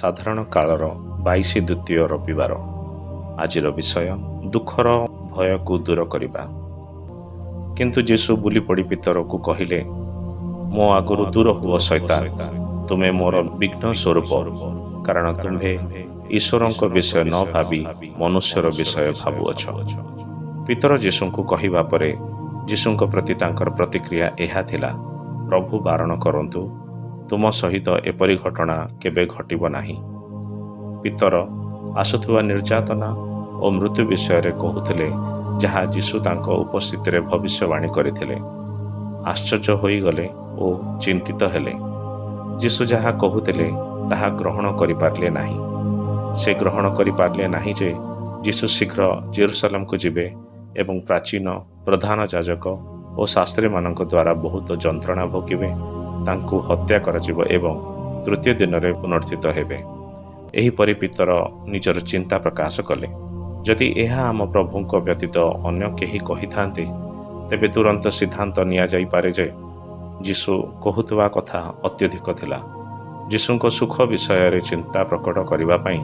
ସାଧାରଣ କାଳର 22 ଦ୍ୱିତୀୟ ରବିବାର। ଆଜିର ବିଷୟ, ଦୁଃଖର ଭୟକୁ ଦୂର କରିବା। କିନ୍ତୁ ଯୀଶୁ ବୁଲିପଡ଼ି ପିତରକୁ କହିଲେ, "ମୋ ଆଗରୁ ଦୂର ହୁଅ ଶୈତାନ, ତୁମେ ମୋର ବିଘ୍ନ ସ୍ୱରୂପ, କାରଣ ତୁମ୍ଭେ ଈଶ୍ୱରଙ୍କ ବିଷୟ ନ ଭାବି ମନୁଷ୍ୟର ବିଷୟ ଭାବୁଅଛ।" ପିତର ଯୀଶୁଙ୍କୁ କହିବା ପରେ ଯୀଶୁଙ୍କ ପ୍ରତି ତାଙ୍କର ପ୍ରତିକ୍ରିୟା ଏହା ଥିଲା, "ପ୍ରଭୁ ବାରଣ କରନ୍ତୁ, ତୁମ ସହିତ ଏପରି ଘଟଣା କେବେ ଘଟିବ ନାହିଁ।" ପିତର ଆସୁଥିବା ନିର୍ଯାତନା ଓ ମୃତ୍ୟୁ ବିଷୟରେ କହୁଥିଲେ, ଯାହା ଯୀଶୁ ତାଙ୍କ ଉପସ୍ଥିତିରେ ଭବିଷ୍ୟବାଣୀ କରିଥିଲେ। ଆଶ୍ଚର୍ଯ୍ୟ ହୋଇଗଲେ ଓ ଚିନ୍ତିତ ହେଲେ। ଯୀଶୁ ଯାହା କହୁଥିଲେ, ତାହା ଗ୍ରହଣ କରିପାରିଲେ ନାହିଁ। ସେ ଗ୍ରହଣ କରିପାରିଲେ ନାହିଁ ଯେ ଯୀଶୁ ଶୀଘ୍ର ଜେରୁସାଲାମକୁ ଯିବେ ଏବଂ ପ୍ରାଚୀନ, ପ୍ରଧାନ ଯାଜକ ଓ ଶାସ୍ତ୍ରୀମାନଙ୍କ ଦ୍ୱାରା ବହୁତ ଯନ୍ତ୍ରଣା ଭୋଗିବେ, ତାଙ୍କୁ ହତ୍ୟା କରାଯିବ ଏବଂ ତୃତୀୟ ଦିନରେ ପୁନରୁତ୍ଥିତ ହେବେ। ଏହିପରି ପିତର ନିଜର ଚିନ୍ତା ପ୍ରକାଶ କଲେ। ଯଦି ଏହା ଆମ ପ୍ରଭୁଙ୍କ ବ୍ୟତୀତ ଅନ୍ୟ କେହି କହିଥାନ୍ତେ, ତେବେ ତୁରନ୍ତ ସିଦ୍ଧାନ୍ତ ନିଆଯାଇପାରେ ଯେ ଯୀଶୁ କହୁଥିବା କଥା ଅତ୍ୟଧିକ ଥିଲା। ଯୀଶୁଙ୍କ ସୁଖ ବିଷୟରେ ଚିନ୍ତା ପ୍ରକଟ କରିବା ପାଇଁ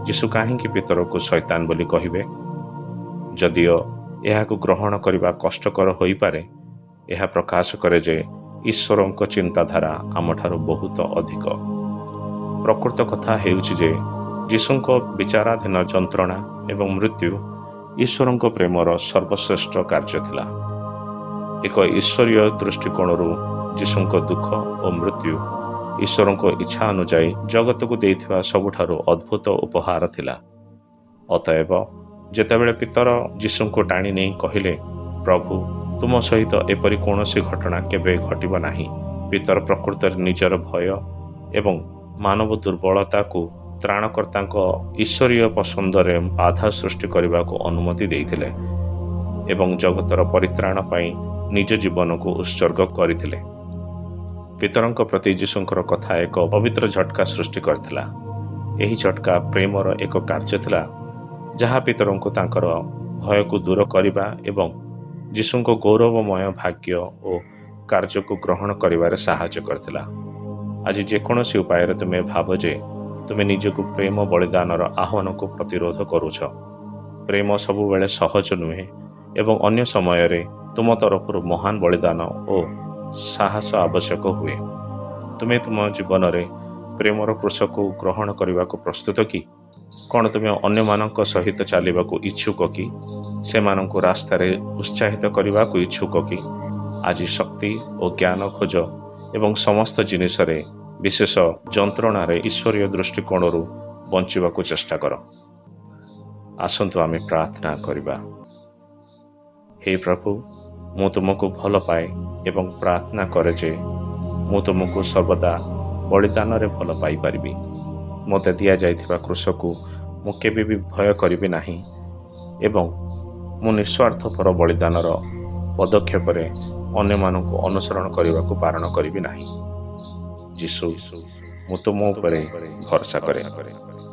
ଯୀଶୁ କାହିଁକି ପିତରକୁ ଶୈତାନ ବୋଲି କହିବେ? ଯଦିଓ ଏହାକୁ ଗ୍ରହଣ କରିବା କଷ୍ଟକର ହୋଇପାରେ, ଏହା ପ୍ରକାଶ କରେ ଯେ ଈଶ୍ୱରଙ୍କ ଚିନ୍ତାଧାରା ଆମଠାରୁ ବହୁତ ଅଧିକ। ପ୍ରକୃତ କଥା ହେଉଛି ଯେ ଯୀଶୁଙ୍କ ବିଚାରାଧୀନ ଯନ୍ତ୍ରଣା ଏବଂ ମୃତ୍ୟୁ ଈଶ୍ୱରଙ୍କ ପ୍ରେମର ସର୍ବଶ୍ରେଷ୍ଠ କାର୍ଯ୍ୟ ଥିଲା। ଏକ ଈଶ୍ୱରୀୟ ଦୃଷ୍ଟିକୋଣରୁ ଯୀଶୁଙ୍କ ଦୁଃଖ ଓ ମୃତ୍ୟୁ ଈଶ୍ୱରଙ୍କ ଇଚ୍ଛା ଅନୁଯାୟୀ ଜଗତକୁ ଦେଇଥିବା ସବୁଠାରୁ ଅଦ୍ଭୁତ ଉପହାର ଥିଲା। ଅତଏବ ଯେତେବେଳେ ପିତର ଯୀଶୁଙ୍କୁ ଟାଣି ନେଇ କହିଲେ, "ପ୍ରଭୁ, ତୁମ ସହିତ ଏପରି କୌଣସି ଘଟଣା କେବେ ଘଟିବ ନାହିଁ," ପିତର ପ୍ରକୃତରେ ନିଜର ଭୟ ଏବଂ ମାନବ ଦୁର୍ବଳତାକୁ ତ୍ରାଣକର୍ତ୍ତାଙ୍କ ଈଶ୍ୱରୀୟ ପସନ୍ଦରେ ବାଧା ସୃଷ୍ଟି କରିବାକୁ ଅନୁମତି ଦେଇଥିଲେ ଏବଂ ଜଗତର ପରିତ୍ରାଣ ପାଇଁ ନିଜ ଜୀବନକୁ ଉତ୍ସର୍ଗ କରିଥିଲେ। ପିତରଙ୍କ ପ୍ରତି ଯୀଶୁଙ୍କର କଥା ଏକ ପବିତ୍ର ଝଟକା ସୃଷ୍ଟି କରିଥିଲା। ଏହି ଝଟକା ପ୍ରେମର ଏକ କାର୍ଯ୍ୟ ଥିଲା, ଯାହା ପିତରଙ୍କୁ ତାଙ୍କର ଭୟକୁ ଦୂର କରିବା ଏବଂ ଯୀଶୁଙ୍କ ଗୌରବମୟ ଭାଗ୍ୟ ଓ କାର୍ଯ୍ୟକୁ ଗ୍ରହଣ କରିବାରେ ସାହାଯ୍ୟ କରିଥିଲା। ଆଜି ଯେକୌଣସି ଉପାୟରେ ତୁମେ ଭାବ ଯେ ତୁମେ ନିଜକୁ ପ୍ରେମ ବଳିଦାନର ଆହ୍ୱାନକୁ ପ୍ରତିରୋଧ କରୁଛ, ପ୍ରେମ ସବୁବେଳେ ସହଜ ନୁହେଁ ଏବଂ ଅନ୍ୟ ସମୟରେ ତୁମ ତରଫରୁ ମହାନ ବଳିଦାନ ଓ ସାହସ ଆବଶ୍ୟକ ହୁଏ। ତୁମେ ତୁମ ଜୀବନରେ ପ୍ରେମର କ୍ରୁଶକୁ ଗ୍ରହଣ କରିବାକୁ ପ୍ରସ୍ତୁତ କି? କ'ଣ ତୁମେ ଅନ୍ୟମାନଙ୍କ ସହିତ ଚାଲିବାକୁ ଇଚ୍ଛୁକ କି? ସେମାନଙ୍କୁ ରାସ୍ତାରେ ଉତ୍ସାହିତ କରିବାକୁ ଇଚ୍ଛୁକ କି? ଆଜି ଶକ୍ତି ଓ ଜ୍ଞାନ ଖୋଜ ଏବଂ ସମସ୍ତ ଜିନିଷରେ, ବିଶେଷ ଯନ୍ତ୍ରଣାରେ ଈଶ୍ୱରୀୟ ଦୃଷ୍ଟିକୋଣରୁ ବଞ୍ଚିବାକୁ ଚେଷ୍ଟା କର। ଆସନ୍ତୁ ଆମେ ପ୍ରାର୍ଥନା କରିବା। ହେ ପ୍ରଭୁ, ମୁଁ ତୁମକୁ ଭଲ ପାଏ ଏବଂ ପ୍ରାର୍ଥନା କରେ ଯେ ମୁଁ ତୁମକୁ ସର୍ବଦା ବଳିଦାନରେ ଭଲ ପାଇପାରିବି। ମୋତେ ଦିଆଯାଇଥିବା କ୍ରୁଶକୁ ମୁଁ କେବେ ବି ଭୟ କରିବି ନାହିଁ ଏବଂ ମୁଁ ନିଃସ୍ୱାର୍ଥପର ବଳିଦାନର ପଦକ୍ଷେପରେ ଅନ୍ୟମାନଙ୍କୁ ଅନୁସରଣ କରିବାକୁ ବାରଣ କରିବି ନାହିଁ। ଯୀଶୁ, ମୁଁ ତୁମ ଉପରେ ଭରସା କରେ।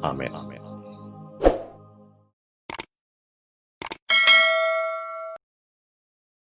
ଆମେନ୍।